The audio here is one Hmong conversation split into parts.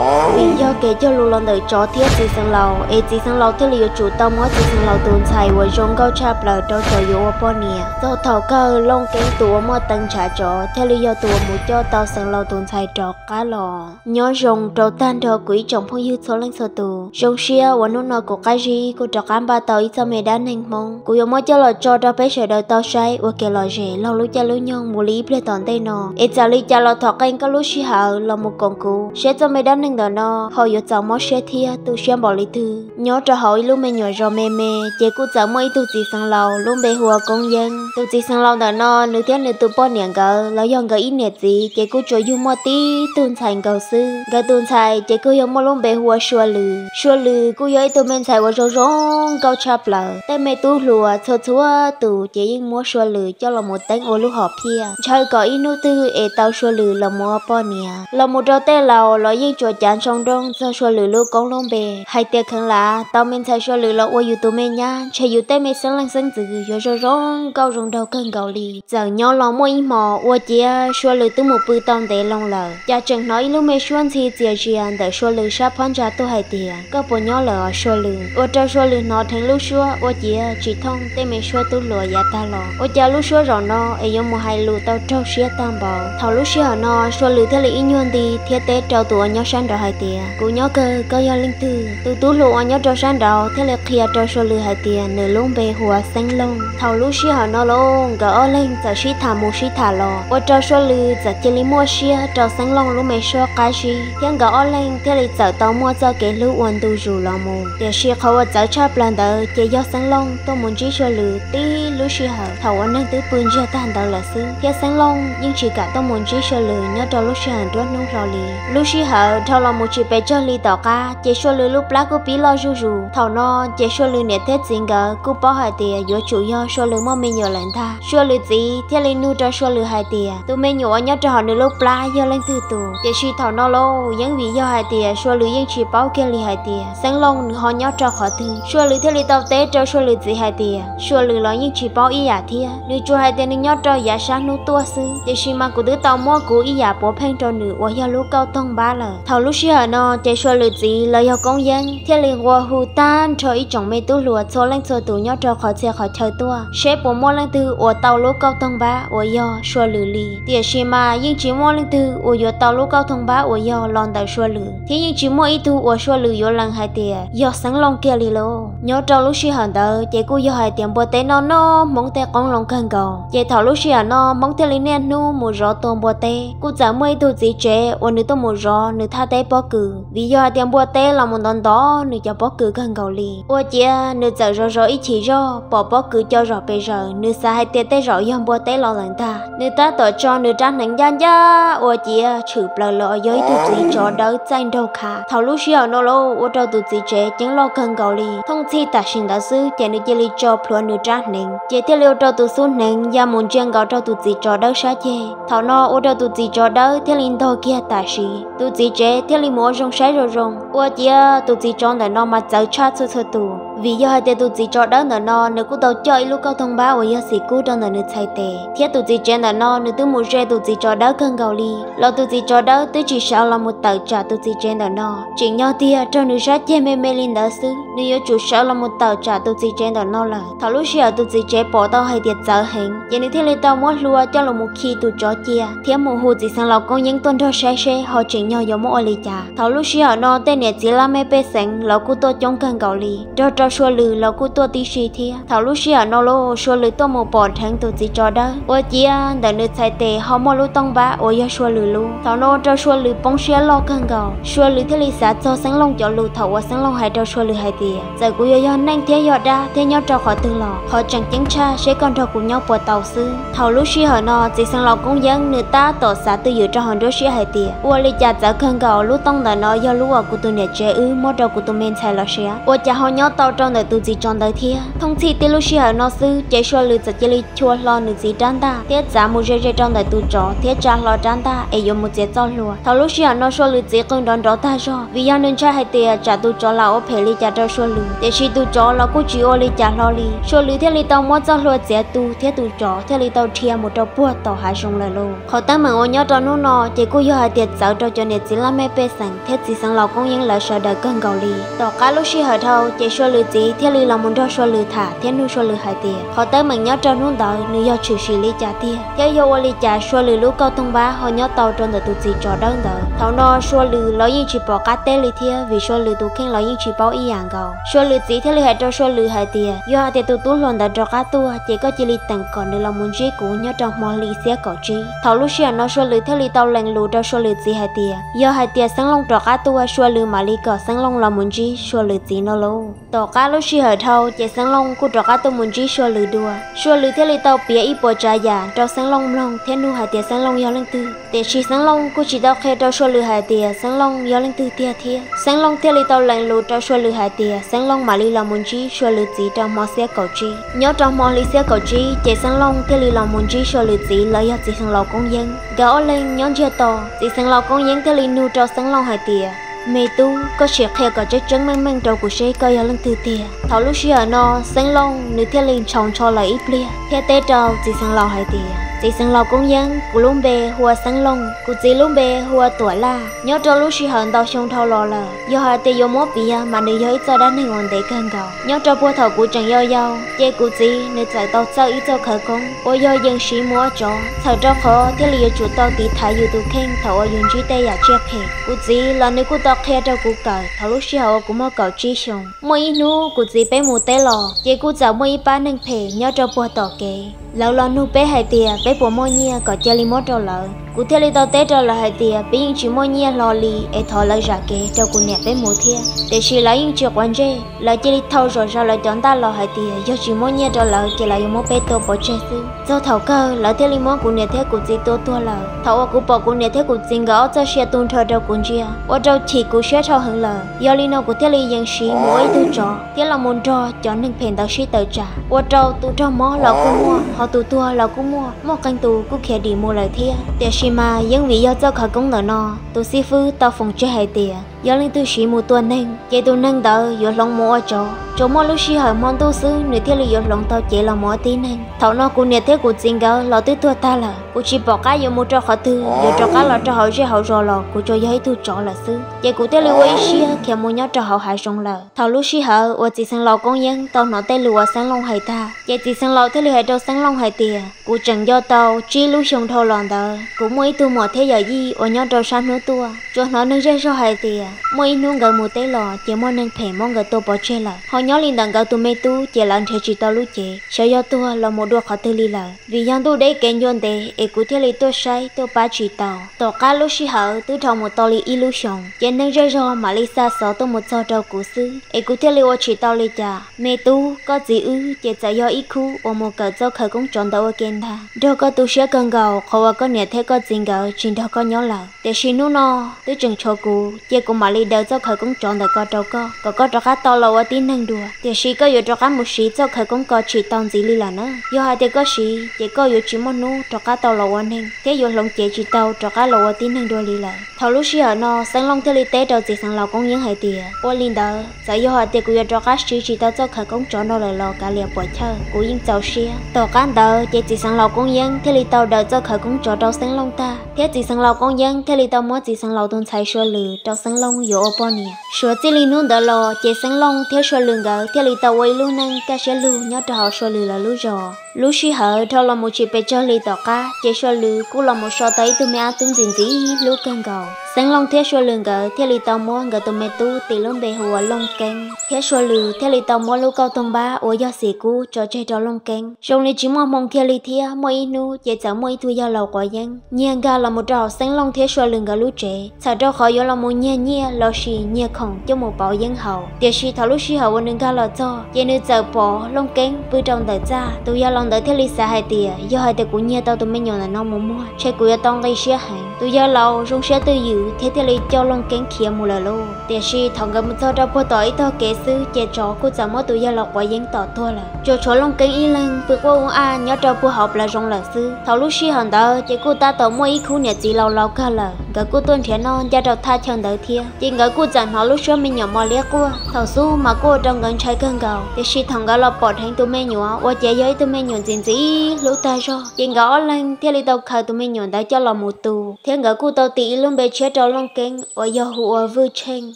Vim yog kev cog lus los ntawm tsov thiab txiv xeev laus es txiv xeev laus thiaj li yuav tsum tau muab txiv xeev laus tus ntxhais uas zoo nkauj tshaj plaws rau tsov yuav ua poj niam. Txog thaum kawg Looj Keeb tus uas muaj teev ntshav tsov thiaj li yog tus uas mus coj tau xeev laus tus ntxhais rov qab los. Nyob zoo rau tag nrho kuv ib tsoom phooj ywg txhua leej txhua tus. Zoo siab uas hnub no kuv Qab Zib kuj rov qab npaj tau ib txoj me dab neeg Hmoob, kuv yuav muab coj los tso rau peb sawv daws tau saib ua kev lom zem laug lub caij lub nyoog mus li ib pliag tom ntej no. Es txawm li cas los thov qee koj lub sij hawm los mus koom kuv saib txoj me dab neeg ntawm no ho yuav txaus mob siab thiab tu siab npaum li twg. Nyob rau hauv ib lub me nyuam zos me me, ces kuj txawm muaj ib tug txiv xeev laus lub npe hu ua Koob Yeeb. Tus txiv xeev laus ntawm no nws thiab nws tus poj niam nkawd los yog nkawd ib niam txiv ces kuj tsuas yug muaj tib tug ntxhais nkaus xwb. Nkawd tus ntxhais ces kuj yog muaj lub npe hu ua Sua Lwm. Sua Lwm kuj yog ib tug me ntxhais uas zoo zoo nkauj tshaj plaws. Tej me tub hluas txhua txhua tus ces yeej muab Sua Lwm coj los mus teeb ua lub hom phiaj, ntshaw kom ib hnub twg es tau Sua Lwm los mus ua poj niam. Los mus rau tej laus los yeej tsuas cav ntsoov nrooj txog Sua Lwm lub koob lub npe hais tias kheev lam tau me ntxhais Sua Lwm los ua yus tus me nyab, ntshe yus tej me xeeb leej xeeb ntxwv yuav zoo zoo nkauj zoo nraug kawg nkaus li. Txawm nyob los muaj ib hmo ua ciav Sua Lwm twb mus pw tau ntev loo lawm, cas tseem hnov ib lub me suab ntxhi txias zias ntawm Sua Lwm sab phab ntsa tuaj hais tias, koj puas nyob lawm os Sua Lwm? Ua rau Sua Lwm hnov dheev lub suab ua ciav tsis thooj tej me suab tub hluas yav tag los. Ua cas lub suab zaum no es yuav mus hais lus tau raug siab tag npaum? Thaum lub sij hawm no Sua Lwm thiaj li ib nyuag nti thiab teb rau tus uas nyob sab nraud hais tias, kuv nyob kawg, koj yog leej twg? Tus tub hluas uas nyob rau sab nraud thiaj li qhia rau Sua Lwm hais tias nws lub npe hu ua Xeeb Looj. Thaum lub sij hawm no lauj, nkawd ob leeg txawm sib tham mus sib tham los, ua rau Sua Lwm txawm cia li muaj siab rau Xeeb Looj lub me suab qab zib, thiab nkawd ob leeg thiaj li txawm tau muaj txoj kev hlub ua ntu zus los mus. Tiam sis qhov uas txawv tshaj plaws ntawd ces yog Xeeb Looj tuaj mus ntsib Sua Lwm tib lub sij hawm thaum uas neeg twb pw ntsiag tag ntawd lawm xwb, thiab Xeeb Looj yeej tsis kam tuaj mus ntsib Sua Lwm nyob rau lub sij hawm nruab hnub hlo li. Lub sij hawm dhau los mus tsis pes tsawg hli tom qab ces Sua Lwm lub plab kuj pib loj zuj zus. Thaum no ces Sua Lwm niam thiab txiv nkawd kuj paub hais tias yuav tsum yog Sua Lwm muaj me nyuam lawm ntag. Sua Lwm txiv thiaj li nug rau Sua Lwm hais tias tus me nyuam uas nyob rau hauv nws lub plab yog leej twg tus. Tiam sis thaum no lauj, yeej vim yog hais tias Sua Lwm yeej tsis paub kiag li hais tias Xeeb Looj nws ho nyob rau qhov twg. Sua Lwm thiaj li tau teb rau Sua Lwm txiv hais tias Sua Lwm los yeej tsis paub ib yam thiab, nws tsuas hais tias nws nyob rau yav sab hnub tuaj xwb, tiam sis mas kuv twb tau muab kuv ib yam puav pheej rau nws uas yog lub kauj toog npab lawm. Thaum lub sij hawm no ces Sua Lwm txiv los yog Koob Yeeb thiaj li nqua hu tag nrho ib tsoom me tub hluas txhua leej txhua tus nyob rau qhov txhia qhov chaw tuaj seb puas muaj leej twg uas tau lub kauj toog npab uas yog Sua Lwm li. Tiam sis mas yeej tsis muaj leej twg uas yuav tau lub kauj toog npab uas yog los ntawm Sua Lwm, thiab yeej tsis muaj ib tug uas Sua Lwm yuav lees hais tias yog Xeeb Looj kiag li lauj. Nyob rau lub sij hawm ntawd ces kuj yog hais tias npua teb noj noj Hmoob tej qoob loo kawg nkaus, ces thaum lub sij hawm no Hmoob thiaj li niaj hnub mus zov tua npua teb. Kuj txawm muaj ib tug txiv tsev uas nws tuaj mus zov nws thaj teb pob kws, vim yog hais tias npua teb los mus ntov ntov nws cov pob kws kawg nkaus li. Ua ciav nws txawm zov zov ib chim zog pom pob kws co zom pes zaws, nws xav hais tias tej zaum yog npua teb los lawm ntag. Nws tab tom tso nws rab hneev ncaj ncaj ua ciav tshwm plaws los yog ib tug txiv tsov dawb txaij nraug khav. Thaum lub sij hawm no lauj, ua rau tus txiv tsev ceeb loj kawg nkaus li. Thooj txhij tam sim ntawd xwb ces nws cia li tso plhuav nws rab hneev, ces thiaj li ua rau tus xub hneev ya mus ntsia nkaus rau tus txiv tsov dawb sab ceg. Thaum no ua rau tus txiv tsov dawb thiaj li ntog kiag tam sim, tus txiv tsev thiaj li mus ua zoo saib zoo zoo. Ua ciav tus txiv tsov ntawm no mas txawv tshaj txhua txhua tus, vim yog hais tias tus txiv tsov dawb ntawm no nws kuj tau coj ib lub kauj toog npab uas yog xim kub rau ntawm nws txhais tes, thiab tus txiv tsev ntawm no nws twb mus ze tus txiv tsov dawb kawg nkaus li, los tus txiv tsov dawb twb tsis sawv los mus tawm tsam tus txiv tsev ntawm no, tseem nyob tiag raug nws sab ceg me me li ntawd xwb, nws yuav tsum sawv los mus tawm tsam tus txiv tsev ntawm no lawm. Thaum lub sij hawm tus txiv tsev pom tau hais tias txawv heev, ces nws thiaj li tau muab hlua coj los mus khi tus tsov cia, thiab mus hu txiv xeev laus Koob Yeeb tuaj nrog saib seb ho tseem nyog yuav muaj ua li cas. Thaum lub sij hawm no tej niam txiv laj mej pej xeem los kuj tuaj coob kawg nkaus li, nrog rau Sua Lwm los kuj tuaj tib si thiab. Thaum lub sij hawm no lauj, Sua Lwm tuaj mus pom dheev tus txiv tsov dawb, ua ciav ntawm nws txhais tes ho muaj lub tooj npab uas yog Sua Lwm lub. Thaum no ua rau Sua Lwm poob siab loj kawg nkaus, Sua Lwm thiaj li xav txog Xeeb Looj cov lus thaum uas Xeeb Looj hais rau Sua Lwm hais tias txawm kuv yuav yog neej thiab yog dab thiab nyob rau qhov twg los qhov tseem ceeb tshaj seb koj nrog kuv nyob puas tau xwb. Thaum lub sij hawm no txiv xeev laus Koob Yeeb nws tab tom xav twj ywm rau hauv nruab siab hais tias ua li cas txawv kawg nkaus, lub tooj ntawm no yog lub uas kuv tus niam tsev wb muab rau kuv tus me ntxhais los siav, ua cas ho nyob tau rau ntawm tus txiv tsov ntawd thiab. Thooj txhij tib lub sij hawm no xwb ces Sua Lwm txawm cia li chua hlo nws txiv rab ntaj thiab txav mus ze ze rau ntawm tus tsov thiab tsa hlo rab ntaj es yuav mus txiav txoj hlua. Thaum lub sij hawm no Sua Lwm txiv qw nrov nrov tag zog vim yog nws ntshai hais tias tsam tus tsov lam ua phem li cas rau Sua Lwm, tiam sis tus tsov los kuj tsis ua li cas hlo li. Sua Lwm thiaj li tau muab txoj hlua txiav tu thiab tus tsov thiaj li tau dhia mus rau puag tom hav zoov lawm lauj. Qhov teeb meem uas nyob rau hnub no ces kuj yog hais tias txawv rau cov niam txiv laj mej pej xeem thiab txiv xeev laus Koob Yeeb lawv sawv daws kawg nkaus li. Tom qab lub sij hawm dhau ces Sua Lwm txiv thiaj li los mus nrog Sua Lwm tham thiab nug Sua Lwm hais tias qhov teeb meem nyob rau hnub ntawd nws yog tshwm sim li cas tiag thiab yog ua li cas Sua Lwm lub kauj toog npab ho nyob tau rau ntawm tus txiv tsov dawb ntawd. Thaum no Sua Lwm los yeej tsis pom qab teb li thiab vim Sua Lwm tus kheej los yeej tsis paub ib yam nkaus. Sua Lwm txiv thiaj li hais rau Sua Lwm hais tias yog hais tias tus tub hluas ntawd rov qab tuaj ces koj cia li teem kom nws los mus ntsib kuv nyob rau hmo hli xiab kaum tsib. Thaum lub sij hawm no Sua Lwm thiaj li tau lees lus rau Sua Lwm txiv hais tias yog hais tias Xeeb Looj rov qab tuaj Sua Lwm mam li kom Xeeb Looj los mus ntsib Sua Lwm txiv no lauj. Tom qab lub sij hawm dhau ces Xeeb Looj kuj rov qab tuaj mus ntsib Sua Lwm dua. Sua Lwm thiaj li tau piav ib puas tsav yam rau Xeeb Looj mloog thiab nug hais tias Xeeb Looj yog leej twg, tiam sis Xeeb Looj kuj tsis tau qhia rau Sua Lwm hais tias Xeeb Looj yog leej twg tiag thiab. Xeeb Looj thiaj li tau lees lus rau Sua Lwm hais tias Xeeb Looj mam li los mus ntsib Sua Lwm txiv rau hmo xiab kaum tsib. Nyob rau hmo hli xiab kaum tsib ces Xeeb Looj thiaj li los mus ntsib Sua Lwm txiv los yog txiv xeev laus Koob Yeeb. Nkawd ob leeg nyob ntsiag to, txiv xeev laus Koob Yeeb thiaj li nug rau Xeeb Looj hais tias me tub, koj sim qhia kom tseeb tseeb meej meej rau kuv seb koj yog leej twg tiag. Thaum lub sij hawm no Xeeb Looj nws thiaj li ntshaus ntsho lawm ib pliag thiab teb rau txiv xeev laus hais tias txiv xeev laus Koob Yeeb, kuv lub npe hu ua Xeeb Looj, kuv txiv lub npe hu ua Tuam Laj. Nyob rau lub sij hawm ntau xyoo dhau los lawm, yog hais tias yuav muab piav mas nws yog ib txoj dab neeg uas ntev kawg nkaus. Nyob rau puag thaum kuv tseem yau yau ces kuv txiv nws txawm tau txawj ib txoj khawv koob uas yog yees siv mus ua tsov, txhawm rau qhov thiaj li yuav tsum tau tiv thaiv yus tus kheej thaum uas yus ntsib tej yam tsiaj phem. Kuv txiv los nws kuj tau qhia rau kuv kawm thaum lub sij hawm uas kuv muaj kaum tsib xyoos. Muaj ib hnub kuv txiv peb mus teb los ces kuj txawm muaj ib pab neeg phem nyob rau puag tom kev, lawv los nug peb hais tias peb puas muaj nyiaj kom cia li muab rau lawv. Kuv thiaj li tau teb rau lawv hais tias peb yeej tsis muaj nyiaj hlo li es thov lawv zam kev rau kuv niam peb mus thiab, tiam sis lawv yeej tsis quav ntsej, lawv cia li thau zom zaws lawv cov ntaj los hais tias yog tsis muab nyiaj rau lawv ces lawv yuav muab peb tua pov tseg xwb. Txog thaum kawg lawv thiaj li muab kuv niam thiab kuv txiv tua tuag lawm. Thaum uas kuv pom kuv niam thiab kuv txiv nkawd ob txoj sia tu nrho rau kuv ntsia, ua rau chim kuv siab dhau heev lawm. Yog li no kuv thiaj li yees siv mus ua ib tug tsov thiab los mus nrog cov neeg phem ntawd sib tawm tsam, ua rau tus raug mob los kuj muaj, ho tus tuag los kuj muaj, muaj qee tus kuj khiav dim mus lawm thiab. Tiam sis mas yeej vim yog txoj khawv koob ntawm no, tus xib fwb tau foom tseg hais tias yog leej twg siv mus tua neeg ces tus neeg ntawd yuav hloov mus ua tsov, tsuas muaj lub sij hawm hmo ntuj xwb nws thiaj li yuav hloov tau cev los mus ua tib neeg. Thaum no kuv niam thiab kuv txiv nkawd los twb tuag tag lawm, kuv tsis pom qab yuav mus rau qhov twg, yuav rov qab los rau hauv zej hauv zos los kuv tsuas yog ib tug tsov lawm xwb. Ces kuv thiaj li ua ib siab khiav mus nyob rau hauv hav zoov lawm. Thaum lub sij hawm uas txiv xeev laus Koob Yeeb tau hnov tej lus uas Xeeb Looj hais tag, ces txiv xeev laus thiaj li hais rau Xeeb Looj hais tias kuv tseem nco tau tsib lub xyoo dhau los ntawd kuv muaj ib tug muam thiab yawm yij uas nyob rau sab hnub tuaj, tsuas hnov neeg zej zog hais tias muaj ib hnub nkawd mus teb los ces muaj neeg phem muab nkawd tua pov tseg lawm, ho nyob li ntawm nkawd tus me tub ces lawv nrhiav tsis tau lub cev, xyov yog tuag los mus dua qhov twg li lawm. Vim yog ntuj deb kev ncua ntev es kuv thiaj li tuaj saib tuaj pab tsis tau. Tom qab lub sij hawm twb dhau mus tau li ib lub xyoos, ces neeg zej zog mam li xa xov tuaj mus txog rau kuv xwb, es kuv thiaj li ua tsis tau li cas. Me tub, koj txiv wb ces txawm yog ib khub uas mus kawm txoj khawv koob tsov ntawd ua ke ntag. Nrog koj tu siab kawg nkaus qhov uas koj niam thiab koj txiv nkawd tsis nrog koj nyob lawm. Tiam sis hnub no twb tseem tshuav kuv, ces kuv mam li daws txoj khawv koob tsov ntawm ko rau koj, kom koj rov qab tau los ua tib neeg dua. Tiam sis koj yuav rov qab mus siv txoj khawv koob ko tsis tau ntxiv li lawm na. Yog hais tias koj siv ces koj yuav tsis muaj hnub rov qab tau los ua neeg thiab yuav hloov cev tsis tau rov qab los ua tib neeg dua li lawm. Thaum lub sij hawm no Xeeb Looj thiaj li teb rau txiv xeev laus Koob Yeeb hais tias ua li ntawd, txawm yog hais tias kuv yuav rov qab siv tsis tau txoj khawv koob tsov no lawm los kav liam puam chawj, kuv yeej txaus siab. Tom qab ntawd ces txiv xeev laus Koob Yeeb thiaj li tau daws txoj khawv koob tsov rau Xeeb Looj tag, thiab txiv xeev laus Koob Yeeb thiaj li tau muab txiv xeev laus tus ntxhais Sua Lwm rau Xeeb Looj yuav ua poj niam. Suav txij li hnub ntawd los ces Xeeb Looj thiab Sua Lwm nkawd thiaj li tau ua ib lub neej kaj siab lug nyob rau hauv Sua Lwm lawv lub zos. Lub sij hawm dhau los mus tsis pes tsawg li tom qab ces Sua Lwm kuj los mus so tau ib tug me ab tub ntxim ntxim hlub kawg nkaus. Xeeb Looj thiab Sua Lwm nkawd thiaj li tau muab nkawd tus me tub tis lub npe hu ua Looj Keeb, thiab Sua Lwm thiaj li tau muab lub kauj toog npab uas yog xim kub tso tseg rau Looj Keeb. Zoo li tsis muaj hmoo kiag li thiab muaj ib hnub ces txawm muaj ib tug yawg laus quav yeeb nyiag nkag los mus rau hauv Xeeb Looj thiab Sua Lwm nkawd lub tsev. Txhawm rau qhov yuav los mus nyiag nyiaj los sis nyiag khoom coj mus pauv yeeb haus, tiam sis thaum lub sij hawm uas nws nkag los txog ces nws txawm pom Looj Keeb pw rau ntawm txaj. Tus yawg Thaum ntawd thiaj li xav hais tias yog hais tias kuv nyiag tau tus me nyuam ntawm no mus muag, ntshe kuv yuav tau nqi siab heev. Tus yawg laus zoo siab twj ywm thiab thiaj li coj Looj Keeb khiav mus lawm lauj. Tiam sis thaum nkawd mus txog rau puag tom ib tog kev xwb ces tsov kuj txawm muab tus yawg laus quav yeeb tom tuag lawm. Tsuas tshuav Looj Keeb ib leeg pw quaj ub a nyob rau puag hauv plawv zoov lawm xwb. Thaum lub sij hawm ntawd ces kuj tab tom muaj ib khub niam txiv laus laus kawg lawm, nkawd kuj tuaj nrhiav noj ncaj rau thaj chaw ntawd thiab. Ces nkawd kuj txawm hnov lub suab me nyuam mos liab quaj, thaum xub mas kuj ua rau nkawd ntshai kawg nkaus. Tiam sis thaum nkawd los pom dheev tus me nyuam ua cas yog ib tug me nyuam ntxim ntxim hlub tag zog, ces nkawd ob leeg thiaj li tau khaws tus me nyuam ntawd coj los mus tu, thiab nkawd kuj tau tis ib lub npe tshiab rau Looj Keeb uas yog hu ua Vwj Tsheej.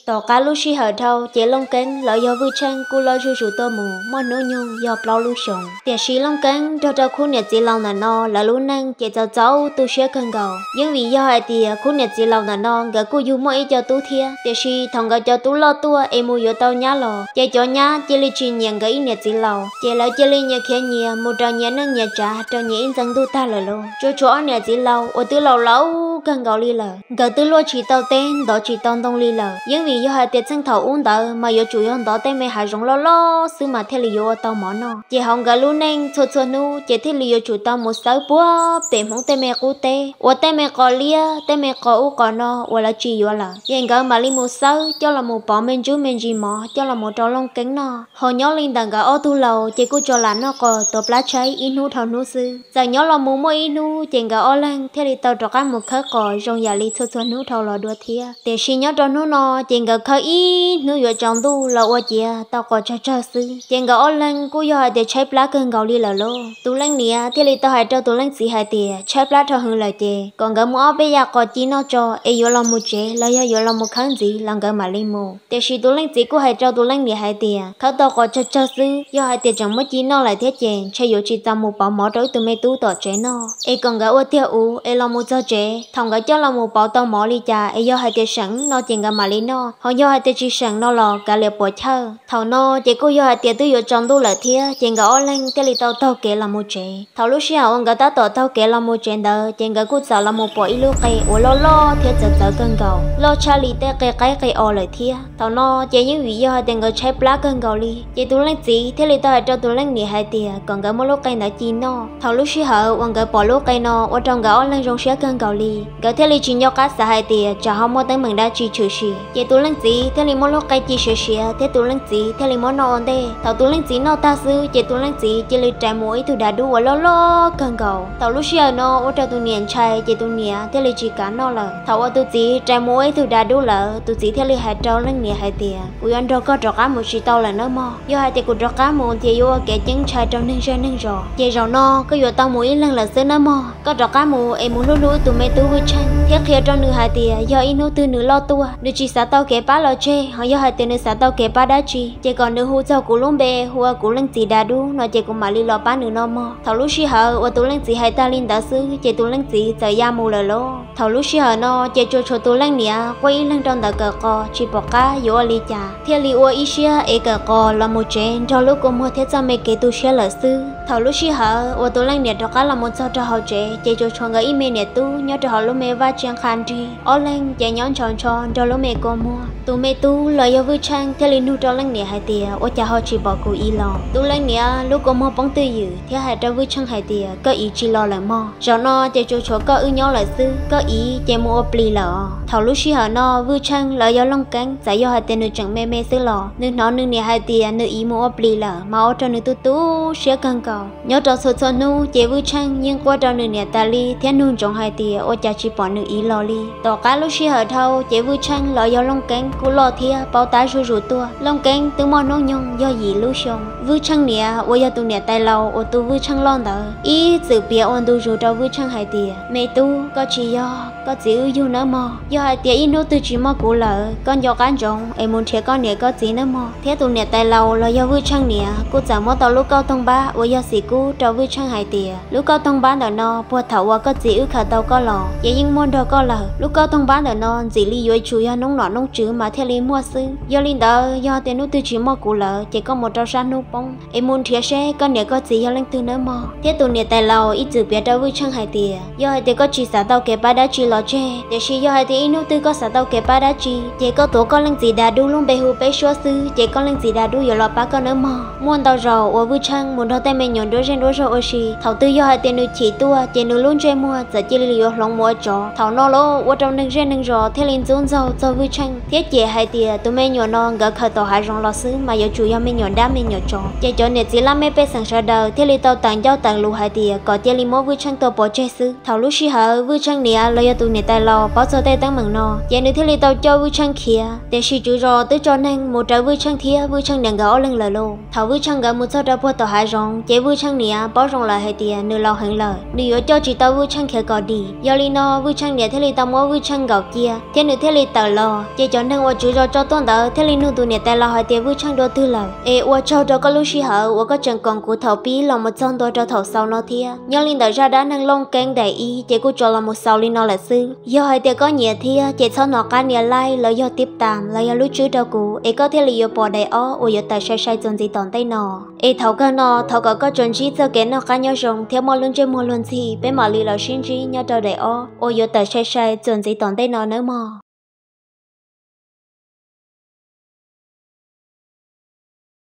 Tom qab lub sij hawm dhau ces Looj Keeb los yog Vwj Tsheej kuj loj zuj zus tuaj mus muaj hnub nyoog yog plaub lub xyoos. Tiam sis Looj Keeb nrog rau khub niam txiv laus ntawm no lawv lub neej ces txaus txaus tu siab kawg nkaus, yeej vim yog hais tias khub niam txiv laus ntawm no nkawd kuj yug muaj ib co tub thiab. Tiam sis thaum nkawd cov tub loj tuaj es mus yuav tau nyab los ces cov nyab cia li tsis nyiam nkawd ib niam txiv laus, ces lawv cia li nyias khiav nyias mus raws nyias neej nyias tsav rau nyias ib ntxeev ntuj tag lawm lauj. Tsuas tshuav ob niam txiv laus uas twb laus laus kawg nkaus li lawm, nkawd twb luaj tsis tau teb ntov tsis tau ntoo li lawm, yeej vim yog hais tias txheej thaum ub ntawd mas yuav tsum yog ntov tej me hav zoov loj loj xwb mas thiaj li yuav ua tau mov noj. Ces hauv nkawd lub neej txhua txhua hnub ces thiaj li yuav tsum tau mus xawb puag pem Hmoob tej me qub teb, ua tej me qos liab tej me qos ub qos no uas lawv tsis yuav lawm, ces nkawd mam li mus xawb coj los mus pov me ntsuj me ntsis mov coj los mus rau Looj Keeb noj. Ho nyob li ntawm nkawd ob tug laus ces kuj tso lam noj qos tuav plab tshaib ib hnub dhau hnub xwb. Txawm nyob los mus muaj ib hnub ces nkawd ob leeg thiaj li tau rov qab mus khawb qos zoo yam li txhua txhua hnub dhau los dua thiab. Tiam sis nyob rau hnub no ces nkawd khawb ib hnub yuav tsaus ntuj los ua ciav tau qos tsawg tsawg xwb, ces nkawd ob leeg kuj yog hais tias tshaib plab kawg nkaus li lawm lauj. Tus leej niam thiaj li tau hais rau tus leej txiv hais tias tshaib plab dhau heev lawm ces kom nkawd muab ob peb yam qos ci noj tso es yuav los mus tsev los yog yuav los mus khawb ntxiv los nkawd mam li mus. Tiam sis tus leej txiv kuj hais rau tus leej niam hais tias khawb tau qos tsawg tsawg xwb, yog hais tias tseem muab ci noj lawm thiab ces ntshe yuav tsis txaus mus pauv mov rau wb tus me tub tom tsev noj, es kom nkawd ua tiag uv es los mus txog tsev, thaum nkawd coj los mus pauv tau mov li cas es yog hais tias seem no ces nkawd mam li noj, ho yog hais tias tsis seem no los kav liam puas chawj. Thaum no ces kuj yog hais tias twb yuav tsaus ntuj lawm thiab, ces nkawd ob leeg thiaj li tau taug kev los mus tsev. Thaum lub sij hawm uas nkawd tab tom taug kev los mus tsev ntawd ces nkawd kuj txawm los mus pom ib lub qe uas loj loj thiab txawv txawv kawg nkaus, loj tshaj li tej qe qaib qe os lawm thiab. Thaum no ces yeej vim yog hais tias nkawd tshaib plab kawg nkaus li, ces tus leej txiv thiaj li tau hais rau tus leej niam hais tias kom nkawd muab lub qe ntawd ci noj. Thaum lub sij hawm uas nkawd pom lub qe no ua rau nkawd ob leeg zoo siab kawg nkaus li, nkawd thiaj li tsis nco qab xav hais tias tsam ho muaj teeb meem dab tsi tshwm sim. Ces tus leej txiv thiaj li muab lub qe ci siav siav thiab tus leej txiv thiaj li muab noj ua ntej. Thaum tus leej txiv noj tag xwb ces tus leej txiv cia li rais mus ua ib tug dav dub uas loj loj kawg nkaus. Thaum lub sij hawm no ua rau tus niam ntshai ces tus niam thiaj li tsis kav noj lawm. Thaum uas tus txiv rais mus ua ib tug dav dub lawm, tus txiv thiaj li hais rau leej niam hais tias kuv yuav nrog koj rov qab mus tsis tau lawm nawb mog. Yog hais tias kuv rov qab mus ces yuav ua kev ceeb ntshai rau neeg zej neeg zos, ces zaum no koj yuav tau mus ib leeg lawm xwb nawb mog. Koj rov qab mus es mus hlub hlub tus me tub Vwj Tsheej thiab qhia rau nws hais tias yog ib hnub twg nws loj tuaj nws tsis xav tau kev pab los tseg, ho yog hais tias nws xav tau kev pab dab tsi ces kom nws hu txog kuv lub npe hu ua kuv leej txiv dav dub no ces kuv mam li los pab nws no mog. Thaum lub sij hawm uas tus leej txiv hais tag li ntawd xwb ces tus leej txiv txawm ya mus lawm lauj. Thaum lub sij hawm no ces tsuas tshuav tus leej niam quaj ib leeg rau ntawm kawm qos tsis pom qab yuav ua li cas, thiaj li ua ib siab ev kawm qos los mus tsev nrog lub kua muag thiab txoj me kev tu siab lawm xwb. Thaum lub sij hawm uas tus leej niam rov qab los mus txog rau hauv tsev ces tsuas tshuav nkawd ib me niam tub nyob rau hauv lub me vaj tsev qha nrig, ob leeg ces nyob ntshaus ntsho nrog lub me kua muag. Tus me tub los yog Vwj Tsheej thiaj li nug rau leej niam hais tias ua cas ho tsis pom kuv iv los? Tus leej niam lub kua muag poob twj ywm thiab hais rau Vwj Tsheej hais tias koj iv tsis los lawm mog. Zaum no ces tsuas tshuav koj wb nyob lawm xwb, koj iv ces mus ua plis lawm os. Thaum lub sij hawm no Vwj Tsheej los yog Looj Keeb txawm yog hais tias nws tseem me me xwb los nws hnov nws niam hais tias nws iv mus ua plis lawm mas ua rau nws tu tu siab kawg nkaus. Nyob rau txhua txhua hnub ces Vwj Tsheej yeej quaj rau nws niam tas li thiab nug ntsoov hais tias ua cas tsis pom nws iv los li. Tom qab lub sij hawm dhau ces Vwj Tsheej los yog Looj Keeb kuj loj thiab paub tab zuj zus tuaj. Looj Keeb twb muaj hnub nyoog yog yim lub xyoo. Vwj Tsheej niam uas yog tus niam tais laus uas tu Vwj Tsheej loj ntawd ib txwm piav ua ntu zus rau Vwj Tsheej hais tias me tub, koj tsis yog koj txiv wb yug nawb mog. Yog hais tias ib hnub twg tsis muaj kuv lawm koj nco qab ntsoov es mus nrhiav koj niam koj txiv nawb mog. Thiab tus niam tais laus los yog Vwj Tsheej niam kuj txawm muab tau lub kauj toog npab uas yog xim kub rau Vwj Tsheej hais tias lub kauj toog npab ntawm no puag thaum uas koj txiv wb khaws tau koj los ces yeej muaj nrog koj lawm. Lub kauj toog npab ntawm no ntxim li yuav tsum yog noob nom noob tswv mas thiaj li muaj xwb. Yog li ntawd yog tias hnub twg tsis muaj kuv lawm ces koj mus rau sab hnub poob es mus nrhiav seb koj niam koj txiv yog leej twg nawb mog. Thiab tus niam tais laus ib txwm piav rau Vwj Tsheej hais tias yog hais tias koj tsis xav tau kev pab dab tsi los tseg, tiam sis yog hais tias ib hnub twg koj xav tau kev pab dab tsi ces koj tuav koj leej txiv dav dub lub npe hu peb suab xwb ces koj leej txiv dav dub yuav los pab koj nawb mog. Muaj ntau zaus uas Vwj Tsheej mus nrog tej me nyuam nruab zej nruab zog ua si. Thaum twg yog hais tias nws chim tuaj ces nws lub ntsej muag txawm cia li yuav hloov mus ua tsov. Thaum no los ua rau neeg zej neeg zos thiaj li ntxub ntxaug txog Vwj Tsheej thiab cem hais tias tus me nyuam no nkawd khaws tom hav zoov los xwb mas yuav tsum yog me nyuam dab me nyuam tsov. Ces cov niam txiv laj mej pej xeem sawv daws thiaj li tau tawm ncauj tawm lus hais tias kom cia li muab Vwj Tsheej tua pov tseg xwb. Thaum lub sij hawm Vwj Tsheej niam los yog tus niam tais laus paub txog tej teeb meem no ces nws thiaj li tau coj Vwj Tsheej khiav. Tiam sis tswv zos twb tso neeg mus raws Vwj Tsheej thiab Vwj Tsheej niam nkawd ob leeg lawm lauj. Thaum Vwj Tsheej nkawd mus txog rau puag tom hav zoov ces Vwj Tsheej niam paub zoo lawm hais tias nws laus heev lawm, nws yuav coj tsis tau Vwj Tsheej khiav kom dim. Yog li no Vwj Tsheej niam thiaj li tau muab Vwj Tsheej nkaum cia thiab nws thiaj li tawm los. Ces cov neeg uas tswv zos tso tuaj ntawd thiaj li nug tus niam tais laus hais tias Vwj Tsheej dua twg lawm, es ua tsaug rau koj lub sij hawm uas koj tseem koom kuv thaum pib los mus txog ntua rau thaum xaus no thiab. Nyob li ntawm zaj dab neeg Looj Keeb daim ib ces kuj tso los mus xaus li no lawm xwb. Yog hais tias koj nyiam thiab ces txhob hnov qab nias like los yog tib tam los yog lub tswb rau kuv es koj thiaj li yuav pom daim ob uas yuav tawm sai sai txuas ntxiv tom ntej no. Es thaum kawg no thov kom koj tsuas ntsib txoj kev noj qab nyob zoo thiab muaj lub ntsej muag luag ntxhi, peb mam li los sib ntsib nyob rau daim ob uas yuav tawm sai sai txuas ntxiv tom ntej no nawb mog.